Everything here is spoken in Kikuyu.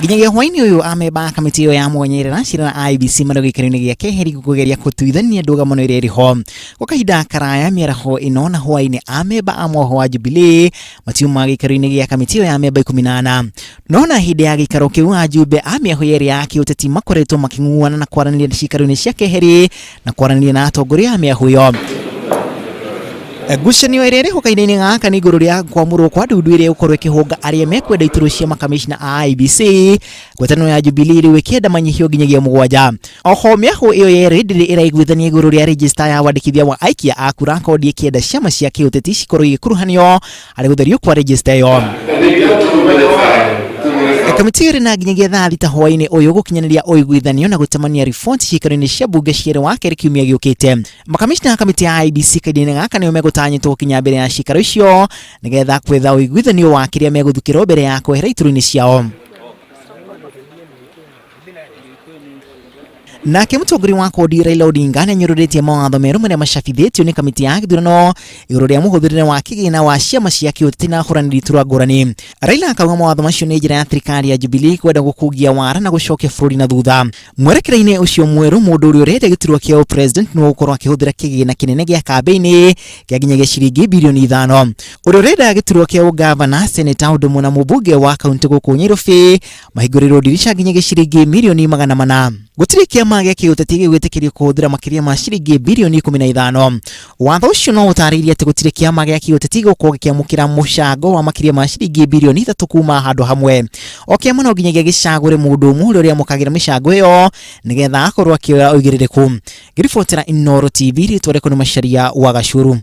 Nginyagia hwainĩ ũyũ amemba a kamĩtĩ ĩyo ya mwanya ĩrĩa ĩracira na IEBC marĩ gĩikaro-inĩ gĩa keheri kũgeria gũtuithania ndũgamano ĩrĩa ĩrĩ ho kwa kahinda karaya mĩaraho ĩno na hwainĩ amemba a mwoho wa Jubilee matiuma gĩikaro-inĩ gĩa kamĩtĩ ĩyo ya memba 14. No na hĩndĩ ya gĩikaro kĩu ajumbe a mĩaho yerĩ ya kĩũteti makoretwo makĩng'ung'uana na kwaranĩria ciikaro-inĩ cia keheri na kwaranĩria na atongoria a mĩaho ĩyo. Ngucanio ĩrĩa ĩrĩ ho kahinda-inĩ gaka nĩ igũrũ rĩa kwamũrwo kwa ndundu ĩrĩa ĩgũkorwo ĩkĩhũnga arĩa mekwenda iturwa cia makamishna a IEBC. Ngwatanĩro ya Jubilee rĩu ĩkĩenda manyihio nginyagia mũgwanja. Oho mĩaho ĩyo yerĩ ndĩrĩ ĩraiguithania igũrũ rĩa rejista ya wandĩkithia wa aikia a kura kondi ĩkĩenda ciama cia kĩũteti cikorwo igĩkuruhanio harĩ gũtherio kwa rejista ĩyo. Kamĩtĩ ĩyo ĩrĩ na nginyagia thaa thita hwainĩ ũyũ gũkinyanĩria ũiguithanio na gũtemania riboti ciikaro-inĩ cia mbunge cierĩ wa kerĩ kiumia gĩũkĩte. Makamishna a kamĩtĩ ya IEBC kahinda-inĩ gaka nĩo megũtanyĩtwo gũkinya mbere ya ciikaro icio nĩgetha gwetha ũiguithanio wa kĩrĩa megũthukĩrwo mbere ya kwehera iturwa-inĩ ciao. Nake mũtongoria wa kodi Raila Odinga nĩanyũrũrĩtie mawatho merũ marĩa macabithĩtio nĩ kamĩtĩ ya gĩthurano igũrũ rĩa mũhũthĩrĩre wa kĩgĩna wa ciama cia kĩũteti na ahũranĩri iturwa ngũrani. Raila akauga mawatho macio nĩ njĩra ya thirikari ya Jubilee kwenda gũkungia wara na gũcokia bũrũri na thutha. Mwerekera-inĩ ũcio mwerũ mũndũ ũrĩa ũrenda gĩturwa kĩa ũpresident nĩwe ũgũkorwo akĩhũthĩra kĩgĩna kĩnene gĩa kambĩini kĩa nginyagia ciringi birioni ithano. Ũrĩa ũrenda gĩturwa kĩa ũgavana, seneta ũndũ ũmwe na mũmbunge wa kaunti gũkũ Nyairobi mahingũrĩirwo ndirica nginyagia ciringi mirioni 400. Gũtirĩ kĩama gĩa kĩũteti gĩgwĩtĩkĩrio kũhũthĩra makĩria ma ciringi birioni 15. Watho ũcio no ũtarĩirie atĩ gũtirĩ kĩama gĩa kĩũteti gĩgũkorwo gĩkĩamũkĩra mũcango wa makĩria ma ciringi birioni ithatũ kuma handũ hamwe. O kĩama no nginyagia gĩcagũre mũndũ ũmwe ũrĩa ũrĩamũkagĩra mĩcango ĩyo nĩgetha akorwo akĩoya ũigĩrĩrĩku. Ngĩribotera Inooro TV rĩtwa rĩakwa nĩ Macharia wa Gacuru.